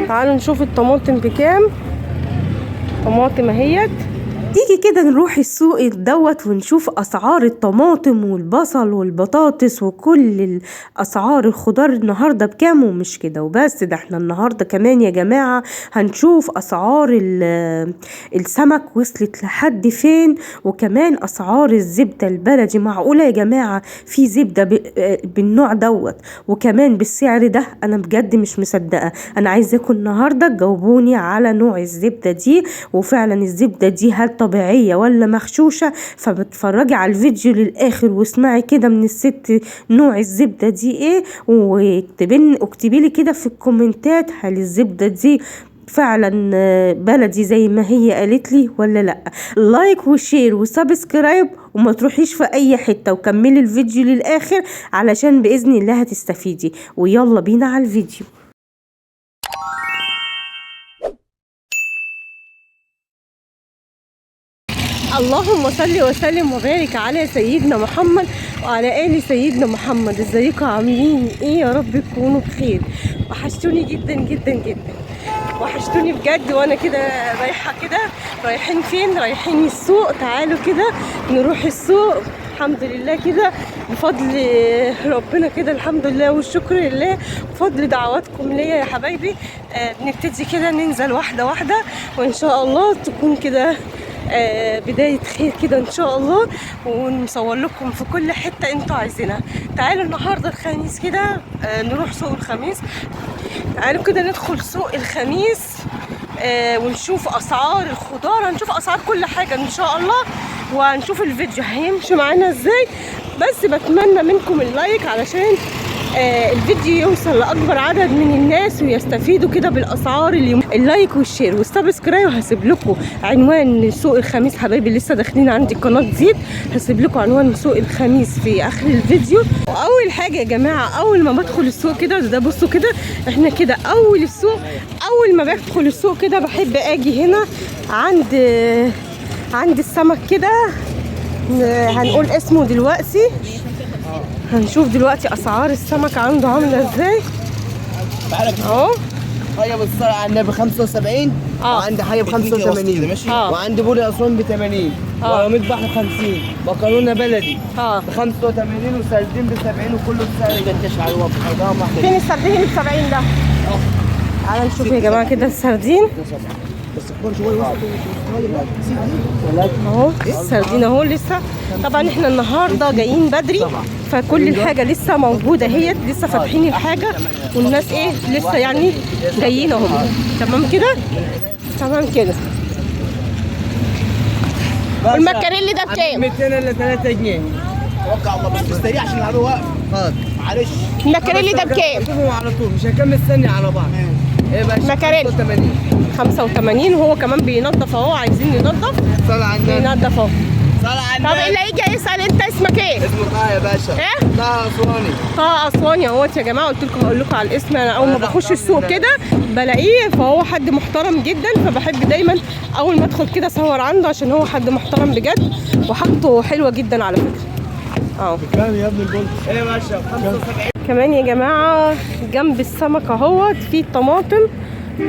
تعالوا نشوف الطماطم بكام. طماطم اهيت. تيجي كده نروح السوق دوت ونشوف اسعار الطماطم والبصل والبطاطس وكل اسعار الخضار النهارده بكام. ومش كده وبس، ده احنا النهارده كمان يا جماعة هنشوف اسعار السمك وصلت لحد فين، وكمان اسعار الزبدة البلدي. معقولة يا جماعة في زبدة بالنوع دوت وكمان بالسعر ده؟ انا بجد مش مصدقه. انا عايزاكم النهارده تجاوبوني على نوع الزبدة دي، وفعلا الزبدة دي هل طبيعية ولا مغشوشة؟ فبتفرجي على الفيديو للآخر واسمعي كده من الست نوع الزبدة دي ايه، واكتبي لي كده في الكومنتات هل الزبدة دي فعلا بلدي زي ما هي قالت لي ولا لا. like و share و subscribe، وما تروحيش في اي حتة، وكملي الفيديو للآخر علشان بإذن الله هتستفيدي. ويلا بينا على الفيديو. اللهم صل وسلم وبارك على سيدنا محمد وعلى آل سيدنا محمد. ازيكم عاملين ايه؟ يا رب تكونوا بخير. وحشتوني جدا جدا جدا، وحشتوني بجد. وانا كده رايحة كده، رايحين فين؟ رايحين السوق. تعالوا كده نروح السوق. الحمد لله كده بفضل ربنا كده، الحمد لله والشكر لله، بفضل دعواتكم ليا يا حبايبي. بنبتدي كده ننزل واحدة واحدة، وان شاء الله تكون كده بداية خير كده ان شاء الله، ونصور لكم في كل حتة انتوا عايزينها. تعالوا النهاردة الخميس كده، نروح سوق الخميس. تعالوا كده ندخل سوق الخميس، ونشوف اسعار الخضار، هنشوف اسعار كل حاجة ان شاء الله، وهنشوف الفيديو هيمشي معانا ازاي. بس بتمنى منكم ال like علشان الفيديو يوصل لاكبر عدد من الناس ويستفيدوا كده بالاسعار. اليوم ال like وال share وال subscribe. هسيب لكم عنوان سوق الخميس حبايبي، لسه داخلين عندي قناة جديد، هسيب لكم عنوان سوق الخميس في اخر الفيديو. واول حاجة يا جماعة، اول ما بدخل السوق كده، ده بصوا كده احنا كده اول السوق. اول ما بدخل السوق كده بحب اجي هنا عند السمك كده، هنقول اسمه دلوقتي. هنشوف دلوقتي اسعار السمك عنده عامله ازاي. اهو حاجة بالصلاة على النبي 75، وعندي حاجة ب 85، وعندي بوري اسوان ب 80، وقراميط بحر 50، مكرونه بلدي ب 85، وسردين ب 70، وكله بسعر جدش. فين السردين ب 70 ده؟ تعالى نشوف يا جماعة كده السردين. اهو السردين اهو لسه. طبعا احنا النهارده جايين بدري، فكل الحاجة لسه موجودة، هي لسه فاتحين الحاجة والناس ايه لسه يعني جايين اهم. تمام كده، تمام كده. والمكاريلي ده بكام؟ 200 الا 3 جنيه. توكل على الله بس سريع عشان العربية واقفة. حاضر معلش. المكاريلي ده بكام؟ شوفهم على طول، مش هكمل ثانية على بعض. ايه بقى؟ مكاريلي 85، وهو كمان بينظف اهو، عايزين ننظف. صلى على النبي، بينظف اهو. صلى على النبي. طب اللي هيجي يسأل انت اسمك ايه؟ اسمه طه يا باشا. ايه؟ طه اسواني. طه اسواني اهوت يا جماعة. قلت لكم هقول لكم على الاسم. انا اول ما بخش السوق كده بلاقيه، فهو حد محترم جدا، فبحب دايما اول ما ادخل كده اصور عنده عشان هو حد محترم بجد، وحاجته حلوة جدا على فكرة. اهو بكام يا ابن البولت؟ ايه يا باشا؟ 75. كمان يا جماعة جنب السمك اهوت في الطماطم.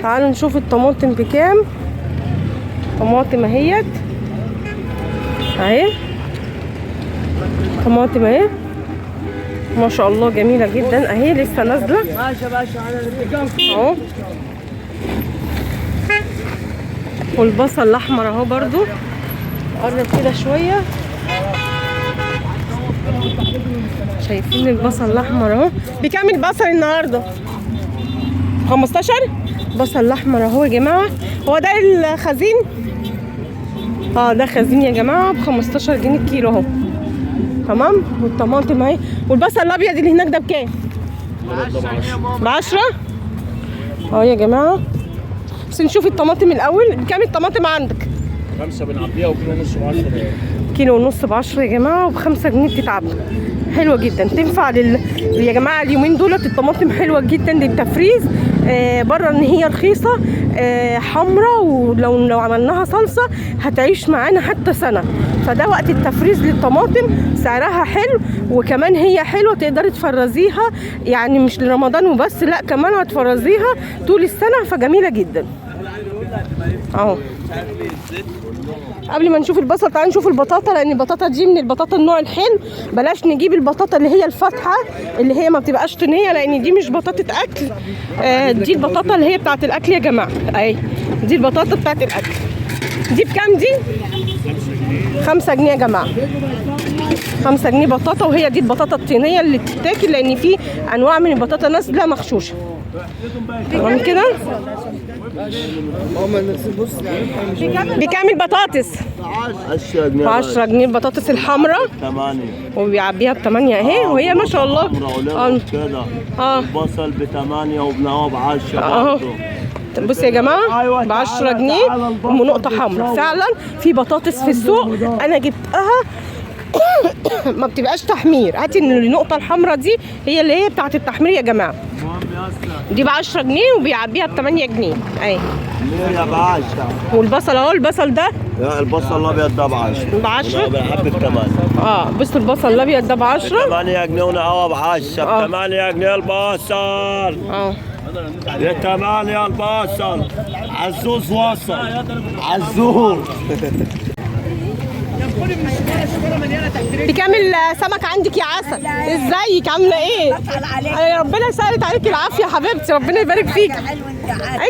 تعالوا نشوف الطماطم بكام. طماطم اهيت اهي، طماطم اهي ما شاء الله جميلة جدا اهي، لسه نازله اهو. والبصل الاحمر اهو برضو. قرب كده شوية، شايفين البصل الاحمر اهو. بكام البصل النهارده؟ 15. بصل الاحمر اهو يا جماعة. هو ده الخزين؟ ده خزين يا جماعة ب 15 جنيه الكيلو اهو. تمام. والطماطم اهي. والبصل الابيض اللي هناك ده بكام؟ ب 10 اهو يا جماعة. بس نشوف الطماطم الاول. بكام الطماطم عندك؟ 5 بنعبيها، وكيلو ونص ب 10. كيلو ونص ب 10 يا جماعة، وب5 جنيه بتتعبى. حلوة جدا، تنفع يا جماعة اليومين دولت الطماطم حلوة جدا للتفريز. بره ان هي رخيصة، حمراء، ولو عملناها صلصه هتعيش معانا حتى سنة. فده وقت التفريز للطماطم، سعرها حلو وكمان هي حلوة تقدري تفرزيها، يعني مش لرمضان وبس، لا كمان هتفرزيها طول السنة، فجميله جدا اهو. قبل ما نشوف البصل تعالوا نشوف البطاطا، لان البطاطا دي من البطاطا النوع الحلو. بلاش نجيب البطاطا اللي هي الفاتحة اللي هي ما بتبقاش طينيه، لان دي مش بطاطا اكل. دي البطاطا اللي هي بتاعه الاكل يا جماعة، اهي دي البطاطا بتاعه الاكل. دي بكام دي؟ 5 جنيه يا جماعة، 5 جنيه بطاطا. وهي دي البطاطا الطينيه اللي بتتاكل، لان في انواع من البطاطا نازله مغشوشه. تمام كده. بكام البطاطس؟ 10 جنيه. 10 جنيه البطاطس الحمراء، 8، وبيعبيها ب8 اهي، وهي ما شاء الله. البصل ب8 وبنقوه ب10 برضه. بصوا يا جماعة ب 10 جنيه ونقطة حمراء. فعلا في بطاطس في السوق انا جبتها ما بتبقاش تحمير. هاتي النقطة الحمراء دي هي اللي هي بتاعت التحمير يا جماعة. دي ب 10 جنيه وبيعبيها ب 8 جنيه اهي. ب 10. والبصل اهو، البصل ده، لا البصل الابيض ده ب 10. ب 10؟ بنعبي ب 8. بصوا البصل الابيض ده ب 10. 8 جنيه ونقوه ب 10. ب 8 جنيه البصل. يا 8 البصل. عزوز وصل. عزوز. بكام السمك عندك يا عسل؟ ازيك عامله ايه؟ ربنا يسألك عليك العافية حبيبتي، ربنا يبارك فيك.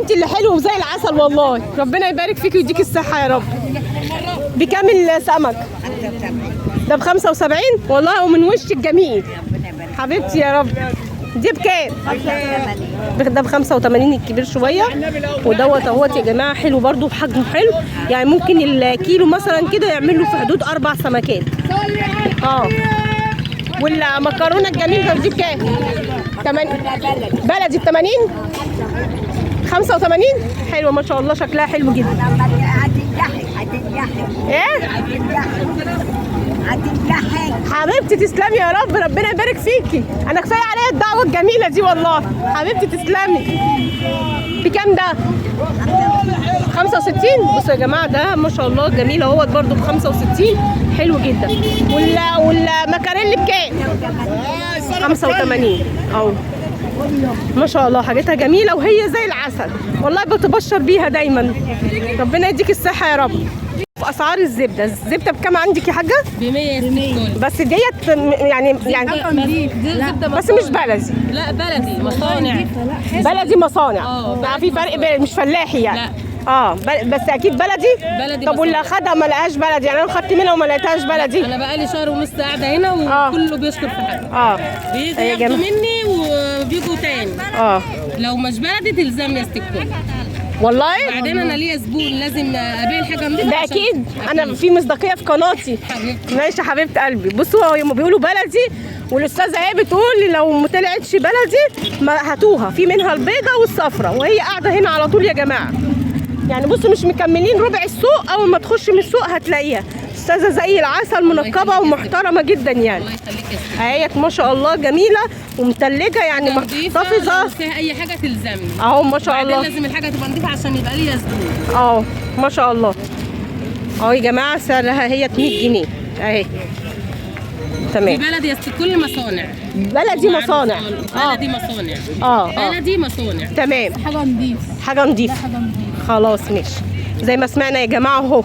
انت اللي حلوة وزي العسل والله، ربنا يبارك فيك ويديك الصحة يا رب. بكام السمك؟ ده ب 75 والله، ومن وشك جميل حبيبتي يا رب. دي بكام؟ ده ب 85 الكبير شوية. ودوت اهوت يا جماعة حلو برده بحجمه حلو، يعني ممكن الكيلو مثلا كده يعمل له في حدود 4 سمكات. والمكرونه الجميلة دي بكام؟ 8 بلدي ب 80؟ 85. حلوة ما شاء الله، شكلها حلو جدا. ايه؟ حبيبتي تسلمي يا رب، ربنا يبارك فيكي. انا كفاية عليا الدعوة الجميلة دي والله، حبيبتي تسلمي. بكام ده؟ 65. بصوا يا جماعة ده ما شاء الله جميل اهوت برده ب 65، حلو جدا. والمكاريل بكام؟ 85 اهو. ما شاء الله حاجتها جميلة وهي زي العسل والله، بتبشر بيها دايما. ربنا يديك الصحة يا رب. في اسعار الزبدة، الزبدة بكام عندك يا حاجة؟ ب 100. بس ديت يعني بس مش بلدي. لا بلدي مصانع. بلدي مصانع. في فرق بين مش فلاحي يعني. لا. بس اكيد بلدي. بلدي. طب واللي اخدها ما لقاهاش بلدي، يعني انا خدت منها وما لقيتهاش بلدي. انا بقالي شهر ونص قاعدة هنا وكله بيشكر في حاجة. بيجوا ياخدوا مني وبيجوا تاني. لو مش بلدي تلزمني استكون والله. بعدين انا ليا زبون لازم ابيع الحاجة نضيفه. ده اكيد انا في مصداقية في قناتي حبيبتي. ماشي يا حبيبه قلبي. بصوا هم بيقولوا بلدي، والاستاذه هي بتقول لو ما طلعتش بلدي ما هاتوها، في منها البيضة والصفرة، وهي قاعدة هنا على طول يا جماعة. يعني بصوا مش مكملين ربع السوق، اول ما تخش من السوق هتلاقيها استاذه زي العسل، منقبة ومحترمه جدا يعني. الله يخليك يا ستي. اهيت ما شاء الله جميلة ومتلجه يعني، محتفظة. لو فيها اي حاجة تلزمني اهو ما شاء الله. لازم الحاجة تبقى نضيفه عشان يبقى ليا زبون. ما شاء الله. اهو يا جماعة سعرها هي 100 جنيه اهي. تمام. في بلدي يا ستي كل مصانع. بلدي مصانع. بلدي مصانع. بلدي مصانع. تمام. حاجة نضيفه. حاجة نضيفه. خلاص ماشي. زي ما سمعنا يا جماعة اهو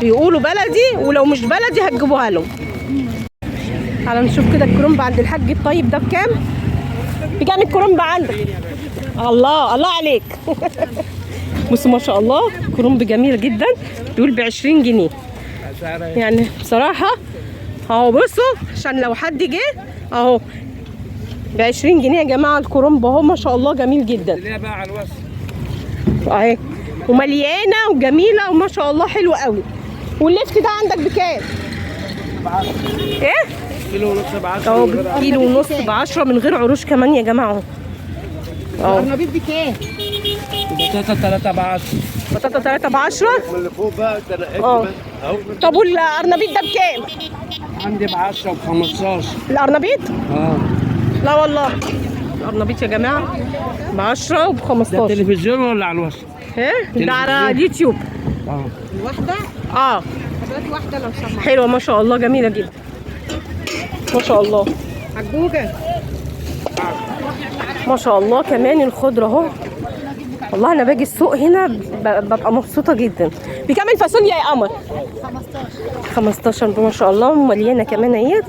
بيقولوا بلدي، ولو مش بلدي هتجيبوها لهم. تعالوا نشوف كده الكرنب عند الحاج الطيب ده بكام؟ بكام الكرنب عندك؟ الله الله عليك. بصوا ما شاء الله كرنب جميل جدا، بيقول ب 20 جنيه. يعني بصراحة اهو بصوا عشان لو حد جه اهو ب 20 جنيه يا جماعة الكرنب اهو ما شاء الله جميل جدا. اهي ومليانة وجميلة وما شاء الله حلوة قوي. واللفت ده عندك بكام؟ ايه؟ كيلو ونص ب 10. اهو كيلو ونص ب 10 من غير عروش كمان يا جماعة اهو. القرنبيط بكام؟ بطاطا 3 ب 10. بطاطا 3 ب 10؟ اللي فوق بقى اهو. طب والقرنبيط ده بكام؟ عندي ب 10 وب 15. القرنبيط؟ لا والله. القرنبيط يا جماعة ب 10 وب 15. ده تلفزيون ولا على الوصف؟ ايه ده على اليوتيوب. الواحدة؟ واحدة لو سمحت. حلوة ما شاء الله، جميلة جدا ما شاء الله. عجوجه ما شاء الله. كمان الخضرة اهو. والله انا باجي السوق هنا ببقى مبسوطة جدا. بكام الفاصوليا يا قمر؟ 15 ما شاء الله، ومليانة كمان اهي،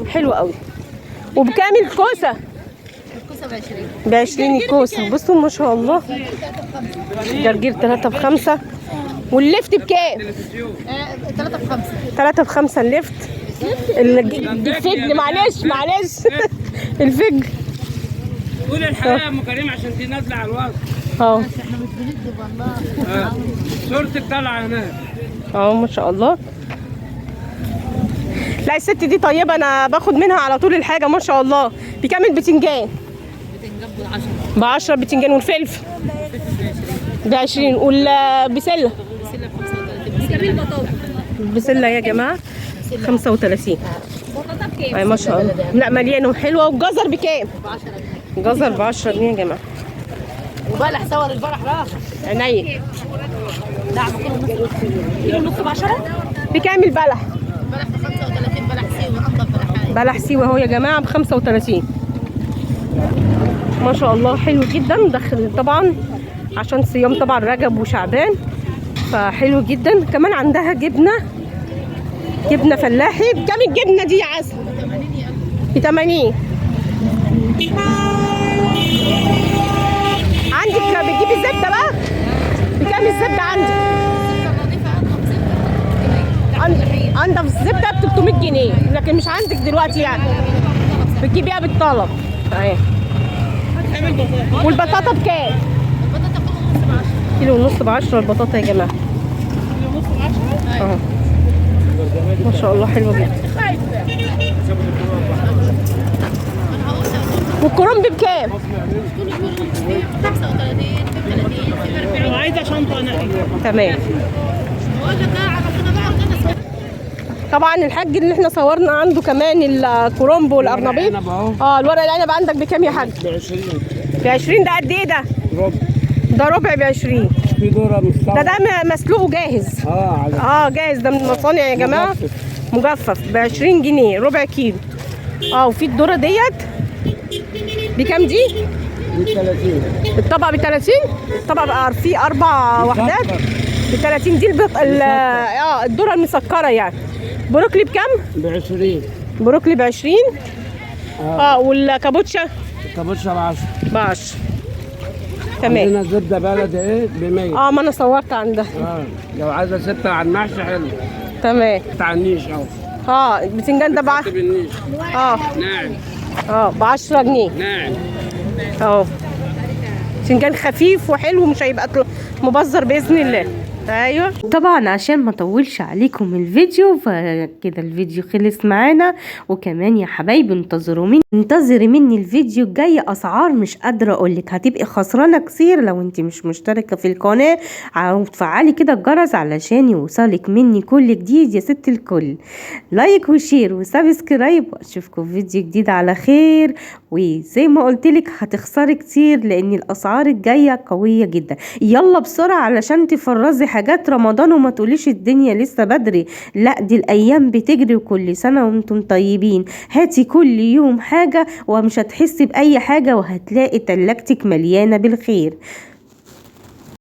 حلوة قوي. وبكام الكوسه؟ الكوسه ب 20. ب 20 الكوسه. بصوا ما شاء الله، جرجير 3 ب 5. واللفت بكام؟ 3 ب 5. 3 ب 5 اللفت. الفجل معلش معلش الفجل. قول الحقيقة يا ام كريم عشان دي نازله على الوصف. احنا مش بنكذب والله. صورتك طالعه هناك. ما شاء الله. لا الست دي طيبة، انا باخد منها على طول الحاجة ما شاء الله. بكام البتنجان؟ بتنجان ب 10. ب 10 بتنجان. والفلفل؟ ب 20. والبسله؟ بسلة ب 35. بكام البطاطا؟ البسله يا جماعة 35. اي ما شاء الله. لا مليانة وحلوه. والجزر بكام؟ ب 10 جنيه. جزر ب 10 جنيه يا جماعة. وبلح صور الفرح راح. عينيا. دعم كيلو ونص ب 10. بكام البلح؟ البلح ب 35. بلح سيوي، انضف بلحايه. بلح سيوي اهو يا جماعة ب 35 ما شاء الله، حلو جدا. دخل طبعا عشان صيام طبعا رجب وشعبان، فحلو جدا. كمان عندها جبنه، جبنه فلاحي. بكام الجبنة دي يا عسل؟ ب 80. عندك بتجيبي الزبدة بقى؟ بكام الزبدة عندك؟ انضف الزبدة ب 300 جنيه، لكن مش عندك دلوقتي يعني، بتجيبيها بالطلب. اهي. والبطاطا بكام؟ البطاطا كيلو ونص ب 10. كيلو ونص ب 10 البطاطا يا جماعة. كيلو ونص ب 10؟ اهو ما شاء الله حلوة جدا. والكرنب بكام؟ 35 في 30 في 40. عايزه شنطه انا. تمام. طبعا الحاج اللي احنا صورنا عنده كمان الكرنب والقرنبيط. الورق العنب عندك بكام يا حاج؟ ب 20. ب 20. ده قد ايه ده؟ ربع. ده ربع ب 20. في دوره مستوى. ده مسلوق وجاهز. جاهز ده من المصانع يا جماعة، مجفف ب 20 جنيه ربع كيلو. وفي الذرة ديت بكام دي؟ ب 30. الطبق ب 30. الطبق بقى فيه 4 وحدات ب 30. دي الذرة المسكره يعني. بروكلي بكام؟ ب 20. بروكلي ب 20. والكابوتشا؟ الكابوتشا ب 10. ب 10. تمام. عندنا زبدة بلدي ايه ب 100. ما انا صورت عندها. لو عايزه زبدة على المحشي حلو. تمام. بتاع النيش اهو. البتنجان ده بقى بالنيش. ناعم. ب 10 جنيه. ناعم. اهو بتنجان خفيف وحلو، مش هيبقى مبذر باذن الله. ايوه طبعا عشان ما اطولش عليكم الفيديو، فكده الفيديو خلص معانا. وكمان يا حبايبي انتظري مني الفيديو الجاي اسعار مش قادرة اقولك، هتبقي خسرانة كتير لو انت مش مشتركة في القناة، وتفعلي كده الجرس علشان يوصلك مني كل جديد يا ست الكل. like و share و subscribe، واشوفكم في فيديو جديد على خير. وزي ما قلتلك هتخسري كتير لان الاسعار الجاية قوية جدا. يلا بسرعة علشان تفرزي حاجات رمضان وما تقوليش الدنيا لسه بدري، لا دي الايام بتجري. وكل سنة وانتم طيبين. هاتي كل يوم حاجة ومش هتحسي باي حاجة، وهتلاقي تلاجتك مليانة بالخير.